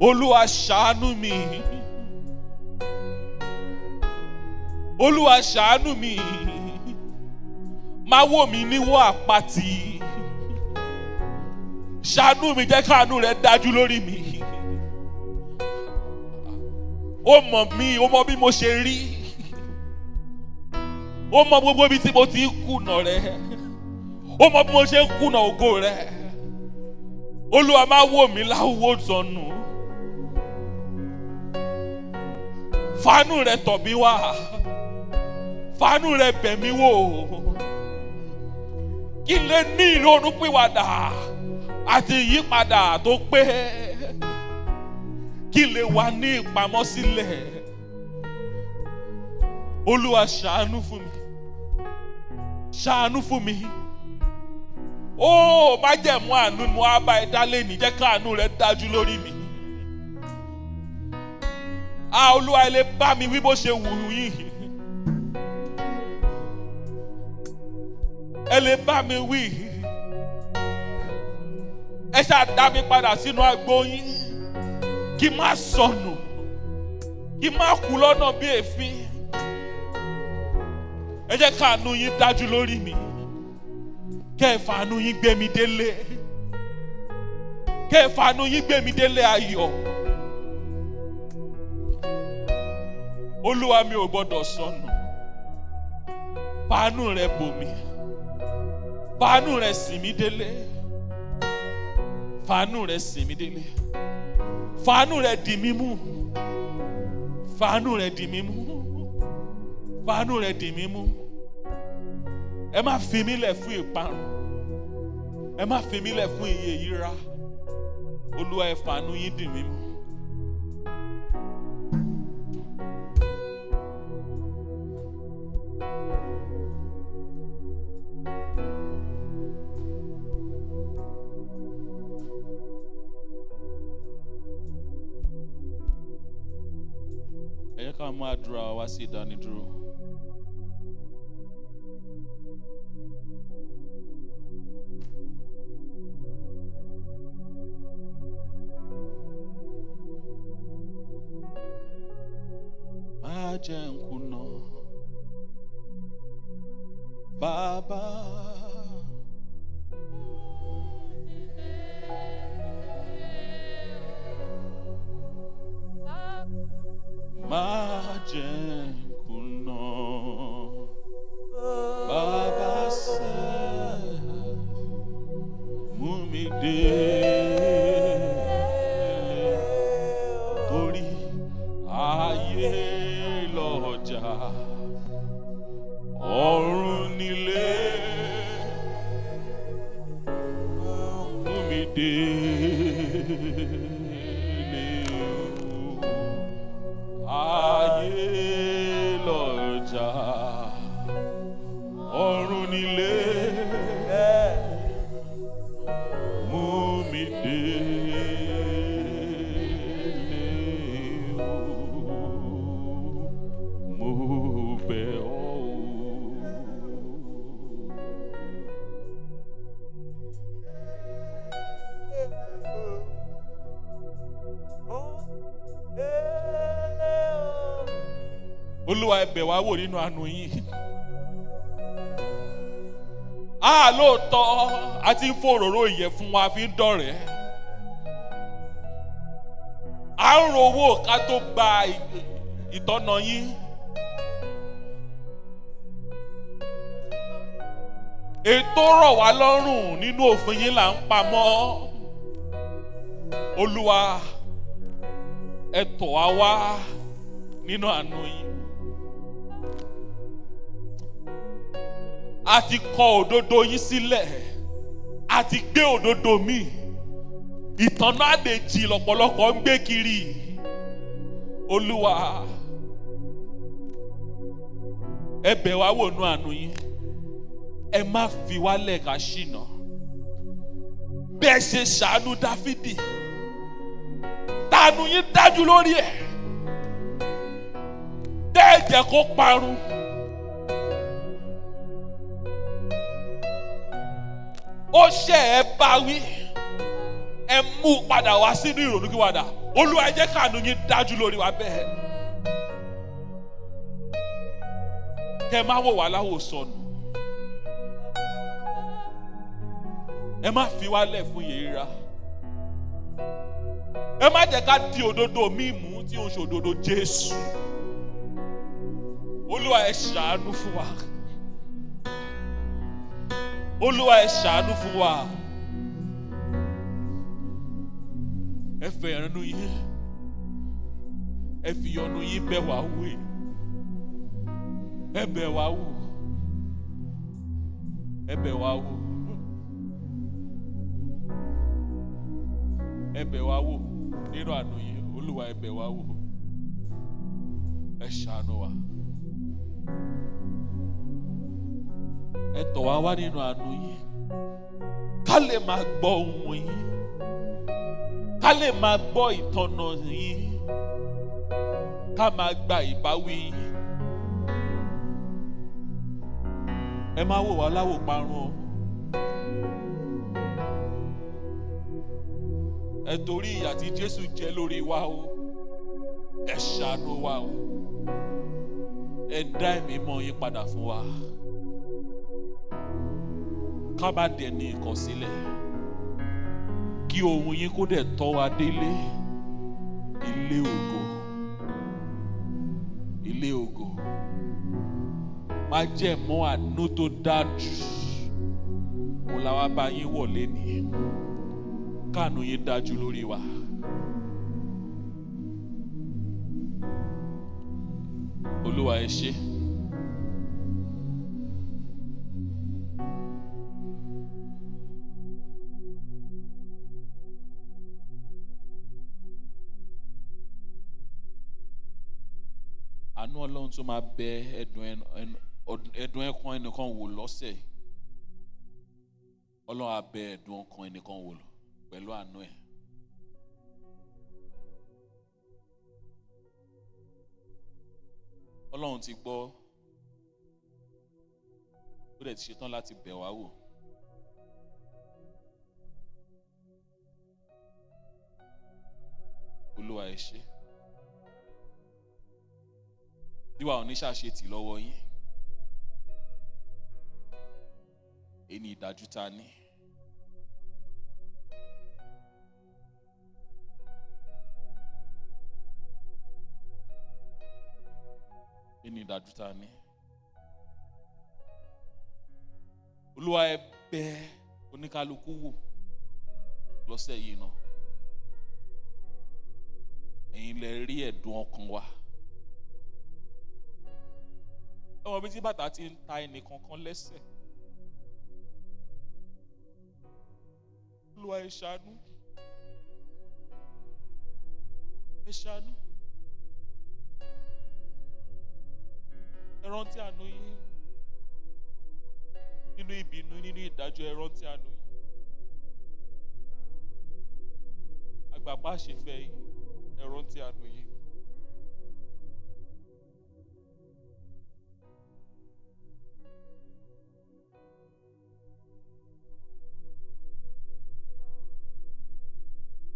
Olúwa ṣàánú mi. Olúwa ṣàánú mi. Má wò mí níwọ̀ àpatì. Ṣàánú mi, jẹ́ káàánú rẹ dájú lórí mi. Ó mọ̀ mí, ó mọ̀ bí mo ṣe rí. Ó mọ̀ gbogbo ibi tí mo ti ń kùnà rẹ. Ó mọ̀ bí mo ṣe ń kùnà ògo rẹ. Olúwa má wò mí láwùwò sọnù. Fàánú rẹ tọ̀ mí wá. Fàánú rẹ bẹ̀ mí wò. Kí n lè ní ìrònúpìwàdà àti ìyípadà tó pé. Kí n lè wà ní ìpamọ́ sílẹ̀. Olúwa ṣàánú fún mi. Ṣàánú fún mi. Ó májẹ̀mú àánú ni mo á bá ẹ dá lẹ́nìí, jẹ́ káàánú rẹ dájú lórí mi. A Olúwa, ẹ lè bá mi wí bó ṣe wù yín. Ẹ lè bá mi wí. Ẹ ṣáà dá mi padà sínú agbo yín. Kí n má sọnù. Kí n má kú lọ́nà bí èéfín. Ẹ jẹ́ káàánú yín dájú lórí mi. Kẹ́ ẹ fàánú yín gbé mi délé. Kẹ́ ẹ fàánú yín gbé mi délé ayọ̀. Olúwa, mi ò gbọ́dọ̀ sọnù. Fàánú rẹ bò mí. Fàánú rẹ sìn mí délé. Fàánú rẹ sìn mí délé. Fàánú rẹ dì mí mú. Fàánú rẹ dì mí mú. Fàánú rẹ dì mí mú. Ẹ má fi mí lẹ̀ fún ìparun. Ẹ má fi mí lẹ̀ fún iye yíra. Olúwa, ẹ fàánú yín dì mí mú. Ẹ jẹ́ ká mú àdúrà wa wá sí ìdánidúró. Má jẹ́ n kùnà, Bàbá. Má jẹ́ n kùnà, Bàbá sẹ́, mú mi délé, torí ayé lọ́jà, ọ̀run nílé, mú mi délé o. Ayé lọ́jà, ọ̀run nílé, mú mi délé o. Mo bẹ̀ ọ́ o. Olúwa, ẹ bẹ̀ wá wò nínú àánú yín. A lóòótọ́ a ti ń fòròró ìyẹ̀fun wa fi ń dọ̀rẹ́. À ń rówó ká tó gba ìtọ́nà yín. Ètò rọ̀ wá lọ́rùn nínú òfin yín là ń pamọ́. Olúwa, ẹ tọ̀ wá wá nínú àánú yín. A ti kọ òdodo yín sílẹ̀, a ti gbé òdodo mi. Ìtànná àdèjì lọ̀pọ̀lọpọ̀ ń gbé kiri. Olúwa, ẹ bẹ̀ wá wò nú àánú yín. Ẹ má fi wá lẹ̀ ká ṣìnà. Bẹ́ẹ̀ ṣe ṣàánú Dáfídì, tàánú yín dájú lórí ẹ̀, tẹ́ ẹ jẹ́ kó parun. Ó ṣe ẹ bá wí, ẹ mú un padà wá sínú ìrònúkúwàdà. Olúwa, ẹ jẹ́ káàánú yín dájú lórí wa bẹ́ẹ̀. Kẹ́ ẹ má wò wá láwò sọnù. Ẹ má fi wá lẹ̀ fún yèéra. Ẹ má jẹ́ ká di òdodo míì mú tí ó ń ṣe òdodo Jésù. Olúwa, ẹ ṣàánú fún wa. Olúwa, ẹ ṣàánú fún wa. Ẹ fẹ́ ìrànú yín. Ẹ fi ìyọ́nú yín bẹ̀ wá wò. Ẹ bẹ̀ wá wò. Ẹ bẹ̀ wá wò. Ẹ bẹ̀ wá wò nínú àánú yín. Olúwa, ẹ bẹ̀ wá wò. Ẹ ṣàánú wa. Ẹ tọ̀ wá wá nínú àánú yín. Ká lè máa gbọ́ ohùn yín. Ká lè máa gbọ́ ìtọ́nà yín. Ká máa gba ìbáwí yín. Ẹ má wò wá láwò parun o. Ẹ torí ìyà tí Jésù jẹ lórí wa o. Ẹ ṣàánú wa o. Ẹ dá ẹ̀mí mọ́ yín padà fún wa. Ká má dẹ̀ ní ìkọ̀sílẹ̀. Kí ohùn yín kó dẹ̀ tọ́ wa délé. Ilé ògo. Ilé ògo. Májẹ̀mú àánú tó dájú. Mo la wá bá yín wọ̀ lénìí. Káànú yín dájú lórí wa. Olúwa, ẹ ṣé. Àánú Ọlọ́run tó máa bẹ ẹ̀dùn ẹ̀kan ẹnìkan wò lọ́sẹ̀ yìí. Ọlọ́run á bẹ ẹ̀dùn ọkàn ẹnìkan wò pẹ̀lú àánú ẹ̀. Ọlọ́run ti gbọ́, ó dẹ̀ ti ṣetán láti bẹ̀ wá wò. Olúwa, ẹ ṣé. Bíwá ò ní ṣàṣetì lọ́wọ́ yín. Èyí ni ìdájú tá a ní. Èyí ni ìdájú tá a ní. Olúwa, ẹ bẹ̀ oníkálukú wò lọ́sẹ̀ yìí náà. Ẹ̀yin lẹ rí ẹ̀dùn ọkàn wa. Ẹ mọ̀ bí tí bàtà ti ń ta ẹnì kankan lẹ́sẹ̀. Olúwa, ẹ ṣàánú. Ẹ ṣàánú. Ẹ rántí àánú yín. Nínú ìbínú, nínú ìdájọ́, ẹ rántí àánú yín. Àgbàpá àṣefẹ́ yín, ẹ rántí àánú yín.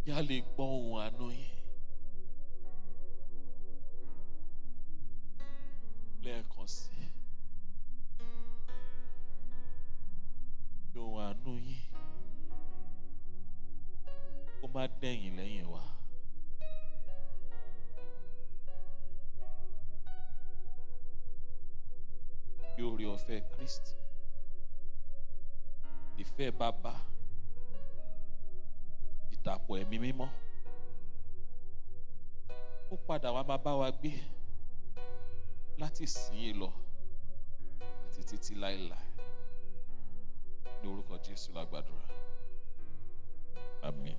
Kí a lè gbọ́ ohùn àánú yín. Lẹ́ẹ̀kan sí i. Kí ohùn àánú yín kó má dẹ̀yìn lẹ́yìn wa. Kí oore ọ̀fẹ́ Kristi, ìfẹ́ Bàbá, ìdàpọ̀ Ẹ̀mí Mímọ́, ó padà wá máa bá wa gbé láti ìsinyìí lọ àti títí láéláé. Ní orúkọ Jésù la gbàdúrà. Àmín.